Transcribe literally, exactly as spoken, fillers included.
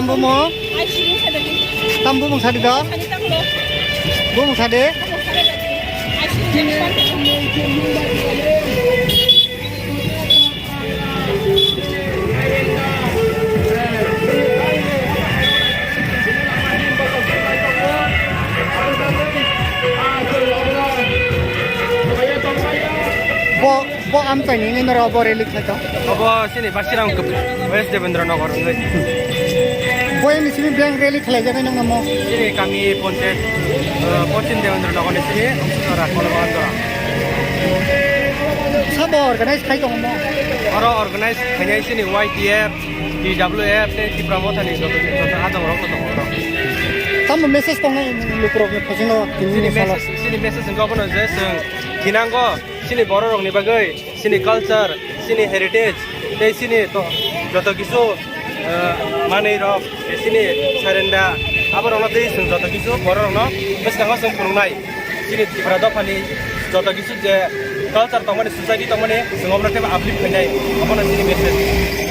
Bumung? Tam bumung sadi do? Bumung sadi? Bo, bo amchaini nini noro bo rally khlai tong? Obo sini Basirang West Devendra Nagar wngwi. Bo ini sini beng rally khlai jagwi nang namo? Sini kami Ponchayat, eh, Poschim Devendra Nagar ni sini Amsukara Kolobandra. Sabo organize khai tong mo? Oro organize khainai sini Y T F, T W F tei Tipra Mothani joto, joto adongrokno tongo oro. Tamo message tongnai lukurokni phasino tini sini salo? Message, sini message wngkha bono je chwng thinango chini bororokni bagwi chini culture, chini heritage tei chini to-, joto kisu, eh, manwirok, chini sarenda, aborokno tei chwng joto kisu bororokno bwskango chwng phunuknai. Chini Tripura dophani joto kisu je culture tongmani, society tongmani, chwng obono teibo uplift khainai, obono chini message.